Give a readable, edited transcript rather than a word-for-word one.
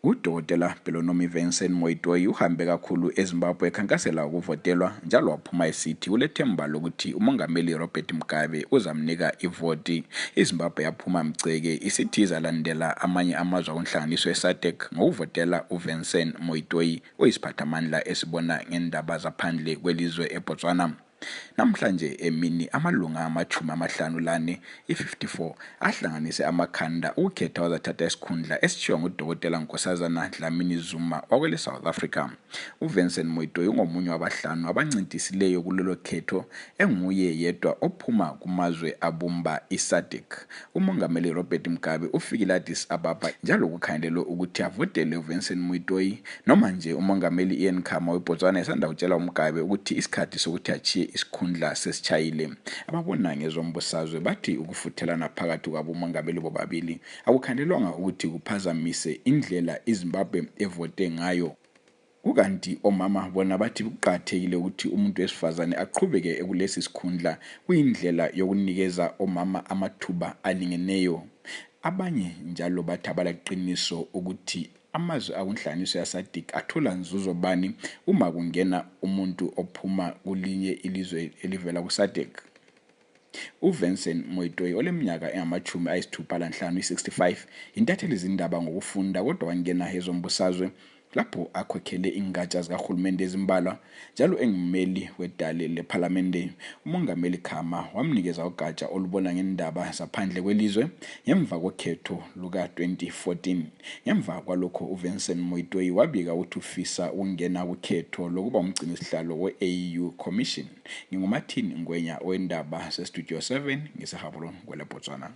Udokotela Pelonomi Vincent Moitoi uhambe kakhulu eZimbabwe ekhankasela ukuvotelwa njalo waphuma esithi ulethemba lokuthi umongameli Robert Mugabe uzamnika ivoti. iZimbabwe yaphuma mceke isithi izalandela amanye amazwe akunhlanganiso yeSADC ngokuvotela uVincent Moitoi oyisiphathamandla esibona ngendaba zaphandle kwelizwe eBotswana. Namhlanje emini amalunga ama-54 i-54 ahlanganise amakhanda ukhetha wazathatha isikhundla esishiwo ngudokotela Nkosazana Dlamini-Zuma wakwele South Africa. uVincent Moitoi ungomunye wabahlanu abancintisileyo kulelo khetho, enguye yedwa ophuma kumazwe abumba iSADC. Umongameli Robert Mugabe ufikile Addis Ababa njalo kukhangelelwe ukuthi avotele uVincent Moitoi, noma nje umongameli Ian Khama weBotswana esanda kutshela uMugabe ukuthi isikhathi sokuthi achiye isikhundla sesitshayile. Ababona ngezombusazwe bathi ukufuthelana phakathi kwabo umongameli bobabili akukhandelwanga ukuthi kuphazamise indlela iZimbabwe evote ngayo. Ukanti omama bona bathi kuqhathekile ukuthi umuntu wesifazane aqhubeke ekulesi sikhundla kuyindlela yokunikeza omama amathuba alingeneyo. Abanye njalo bathi abalaqiniso ukuthi amazwe akunhlanganiso yaSADC athola nzuzo bani uma kungena umuntu ophuma kulinye ilizwe elivela kuSADC. uVincent Moitoi oleminyaka engama-65 i-65 intatheli izindaba ngokufunda kodwa wangena ezombusazwe lapho akhokhele ingatsha zikahulumende ezimbalwa njalo engumeli wedale lephalamende. umongameli Khama wamnikeza ugatsha olubona ngendaba zaphandle kwelizwe ngemva kokhetho luka-2014. Ngemva kwalokho uVincent Moitoi wabika ukuthi ufisa ukungena kukhetho lokuba umgcinisihlalo we-AU Commission. NginguMartin Ngwenya owendaba seStudio 7 ngiseHablon kwele Botswana.